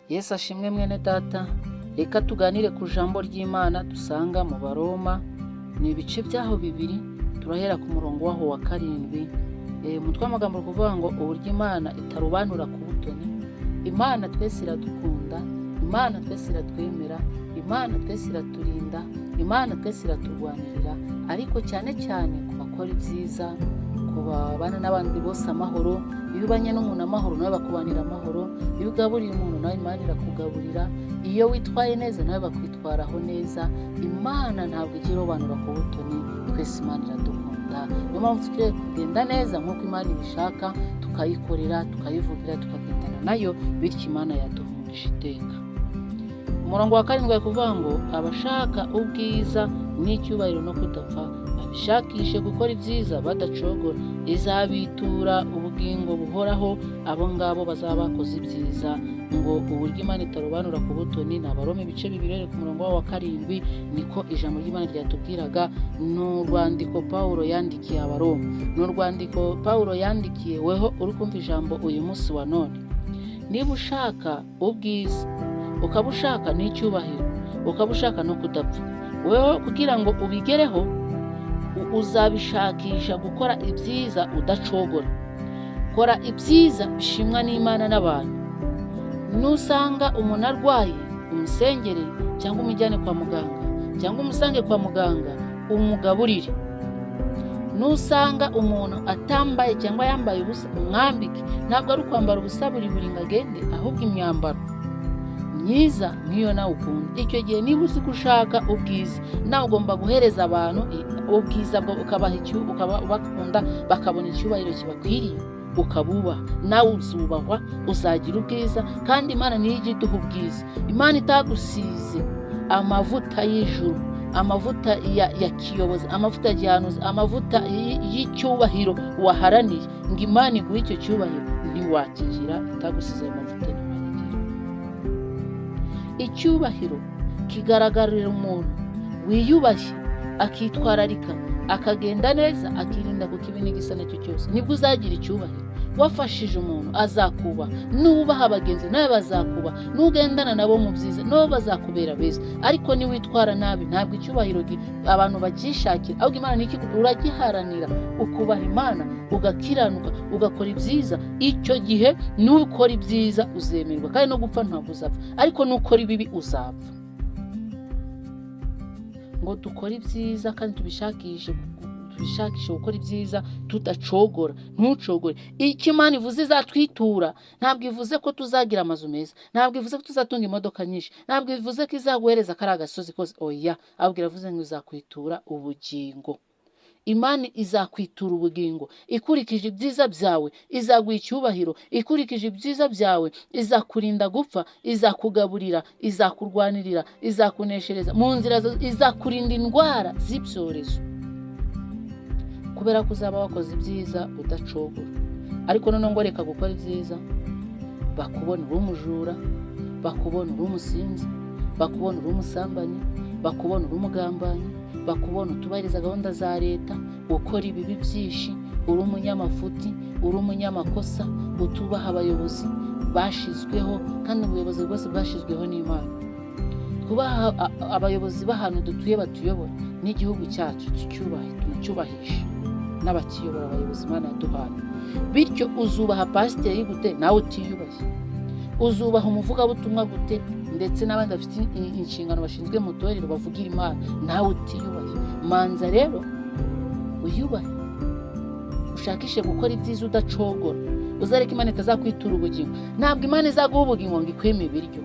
Yesu ashimwe mwene data, reka tuganire ku jambo ry'Imana dusanga mu Baroma, ni ibice byaho bibiri, turahera ku murongo waho wa 7. Umutwe w'amagambo uri kuvuga ngo uburyo Imana itarobanura ku butoni. Imana twese iradukunda, Imana twese iratwemera, Imana twese iraturinda, Imana twese iraturwanirira, ariko cyane cyane ku bakora ibyiza, ku babana n'abandi bose amahoro. Iyo ubanye n'umuntu amahoro nawe bakubanira amahoro, iyo ugaburiye umuntu nawe Imana irakugaburira, iyo witwaye neza nawe bakwitwaraho neza. Imana ntabwo ijya irobanura ku butoni, twese Imana iradukunda. Niyo mpamvu dukwiriye kugenda neza nk'uko Imana ibishaka, tukayikorera, tukayivugira, tukagendana nayo, bityo Imana yaduha umugisha iteka. Umurongo wa 7 ari kuvuga ngo abashaka ubwiza n'icyubahiro no kudapfa babishakishe gukora ibyiza badacogora, izabitura ubugingo buhoraho, abo ngabo bazaba bakoze ibyiza. Ngo uburyo Imana itarobanura ku butoni, ni Abaroma ibice 2 ku murongo wa 7, niko ijambo ry'Imana ryatubwiraga. Ni urwandiko Pawulo yandikiye Abaroma, ni urwandiko Pawulo yandikiye weho uri kumva ijambo uyu munsi wa none. Niba ushaka ubwiza, ukaba ushaka n'icyubahiro, ukaba ushaka no kudapfa, weho kugira ngo ubigereho uzabishakisha gukora ibyiza udacogora. Kora ibyiza bishimwa n'Imana n'abantu. Nusanga umuntu arwaye umusengere, cyangwa umujyane kwa muganga, cyangwa umusange kwa muganga umugaburire. Nusanga umuntu atambaye cyangwa yambaye ubusa umwambike. Ntabwo ari ukwambara ubusa buri buri ngo agende, ahubwo imyambaro myiza nk'iyo nawe ukunda. Icyo gihe niba uzi ko ushaka ubwiza, nawe ugomba guhereza abantu ubwiza bwo, ukabaha ukaba ubakunda, bakabona icyubahiro kibakwiriye, ukabubaha, nawe uzubahwa, uzagira ubwiza. Kandi Imana niyo ijya iduha ubwiza. Imana itagusize amavuta y'ijuru, amavuta ya kiyobozi, amavuta ya gihanuzi, amavuta y'icyubahiro waharaniye, ngo Imana iguhe icyo cyubahiro, ntiwakigira itagusize ayo mavuta. Icyubahiro kigaragarira umuntu wiyubashye, akitwararika, akagenda neza, akirinda ku kibi n'igisa nacyo cyose, nibwo uzagira icyubahiro. Wafashije umuntu azakubaha, nubaha abagenzi nawe bazakubaha, nugendana nabo mu byiza nabo bazakubera beza. Ariko niwitwara nabi, ntabwo icyubahiro abantu bakishakira, ahubwo Imana ni uragiharanira, ukubaha Imana, ugakiranuka, ugakora ibyiza. Icyo gihe nukora ibyiza uzemerwa, kandi no gupfa ntabwo uzapfa, ariko nukora ibibi uzapfa. Ngo dukore ibyiza kandi tubishakishe gukora ibyiza tudacogora. Ntucogore. Icyo Imana ivuze izatwitura, ntabwo ivuze ko tuzagira amazu meza, ntabwo ivuze ko tuzatunga imodoka nyinshi, ntabwo ivuze ko izaguhereza kari agasozi kose, oya, ahubwo iravuze ngo izakwitura ubugingo. Imana izakwitura ubugingo ikurikije ibyiza byawe, izaguha icyubahiro ikurikije ibyiza byawe, izakurinda gupfa, izakugaburira, izakurwanirira, izakuneshereza mu nzira, izakurinda indwara z'ibyorezo, kubera ko uzaba wakoze ibyiza udacogora. Ariko noneho ngo reka gukora ibyiza, bakubona uri umujura, bakubona uri umusinzi, bakubona uri umusambanyi, bakubona uri umugambanyi, bakubona utubahiriza gahunda za leta, ukora ibibi byinshi, uri umunyamafuti, uri umunyamakosa, utubaha abayobozi bashizweho, kandi ubuyobozi bwose bwashizweho n'Imana. Kubaha abayobozi b'ahantu dutuye batuyobora, n'igihugu cyacu tucyubahe, tunacyubahishe n'abakiyobora, abayobozi Imana yaduhaye. Bityo uzubaha pasiteri gute nawe utiyubashye? Uzubaha umuvugabutumwa gute ndetse n'abandi bafite inshingano bashinzwe mu torero bavugira Imana nawe utiyubashye? Manza rero uyubahe, ushakishe gukora ibyiza udacogora, uzareka Imana itazakwitura ubugingo. Ntabwo Imana izaguha ubugingo ngo ikwime ibiryo,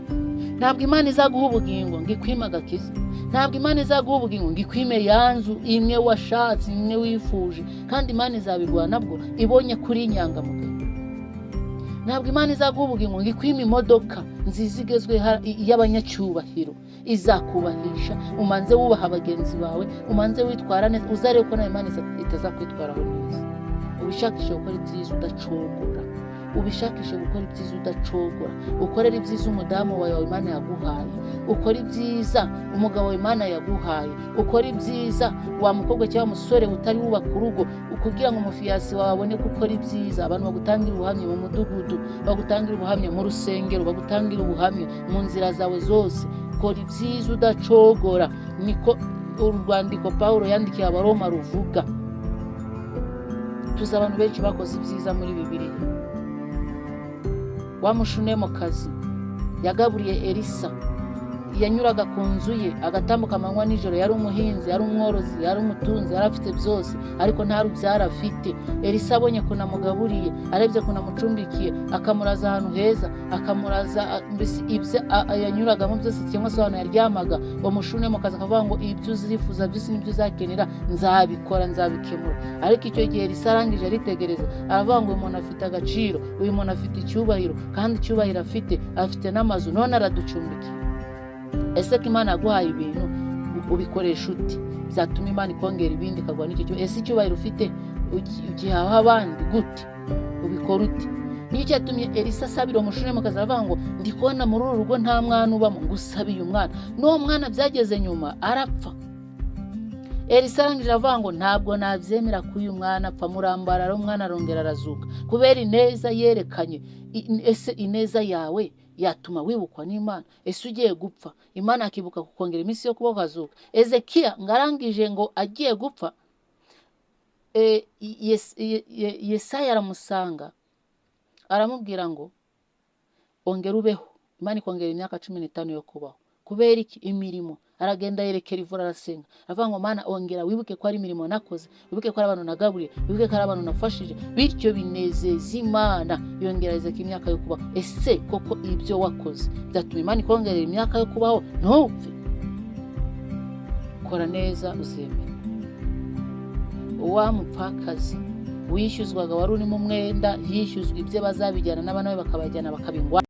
ntabwo Imana izaguha ubugingo ngo ikwime agakiza, ntabwo Imana izaguha ubugingo ngo ikwime yanzu imwe washatse, imwe wifuje, kandi Imana izabiguha nabwo ibonye kuri inyangamugayo. Ntabwo Imana izaguha ubugingo ngo ikwime imodoka nziza igezweho y'abanyacyubahiro, izakubahisha, umanze wubaha bagenzi bawe, umanze witwara neza, uzarebe ko nawe Imana itazakwitwaraho neza. Ubishakishe gukora ibyiza udacogora. Ubishakishe gukora ibyiza udacogora. Ukorere ibyiza umudamu wawe Imana yaguhaye, ukore ibyiza umugabo wawe Imana yaguhaye, ukore ibyiza wa mukobwa cyangwa musore utari wubaka urugo, kugira ngo umufiyasi wawe abone ko ukora ibyiza. Abantu bagutangira ubuhamya mu mudugudu, bagutangira ubuhamya mu rusengero, bagutangira ubuhamya mu nzira zawe zose. Kora ibyiza udacogora, niko urwandiko Pawulo yandikiye Abaroma ruvuga. Tuzi abantu benshi bakoze ibyiza muri Bibiliya. Wa Mushunemukazi yagaburiye Elisa, yanyuraga ku nzu ye agatambuka amanywa nijoro. Yari umuhinzi, yari umworozi, yari umutunzi, yari afite byose, ariko nta rubyaro afite. Elisa abonye ko namugaburiye, arebye ko namucumbikiye, akamuraza ahantu heza, akamuraza mbese ibyo yanyuragamo byose cyangwa se ahantu yaryamaga, uwo Mushunemukazi akavuga ngo ibyo uzifuza byose n'ibyo uzakenera nzabikora, nzabikemura. Ariko icyo gihe Elisa arangije aritegereza, aravuga ngo uyu muntu afite agaciro, uyu muntu afite icyubahiro, kandi icyubahiro afite, afite n'amazu, none araducumbikiye. Ese ko Imana yaguhaye ibintu ubikoresha ute byatuma Imana ikongera ibindi ikaguha n'icyo cyubahiro? Ese icyubahiro ufite ugihaho abandi gute? Ubikora ute? Nicyo cyatumye Elisa asabira uwo Mushunemukazi, aravuga ngo ndi kubona muri uru rugo nta mwana ubamo, ngo usabiye umwana. N'uwo mwana byageze nyuma arapfa. Elisa arangije avuga ngo ntabwo nabyemera ko uyu mwana apfa, murambarara, umwana arongera arazuka kubera ineza yerekanye. Ese ineza yawe yatuma wibukwa n'Imana? Ese ugiye gupfa Imana akibuka kukongera iminsi yo kubaho ukazuka? Ezekiya ngarangije ngo agiye gupfa, Yesaya aramusanga aramubwira ngo ongera ubeho, Imana ikongera imyaka 15 yo kubaho. Kubera iki? Imirimo. Aragenda yerekera ivura, arasenga, aravuga ngo Mana ongera wibuke ko ari imirimo nakoze, wibuke ko ari abantu nagaburiye, wibuke ko ari abantu nafashije, bityo binezeza Imana, yongera Ezekiya imyaka yo kubaho. Ese koko ibyo wakoze byatuma Imana ikongerera imyaka yo kubaho ntupfe? Kora neza uzemerwa. Wa mupfakazi wishyuzwaga wari urimo umwenda, yishyuzwa ibye, bazabijyana n'abana be bakabajyana bakabingwa.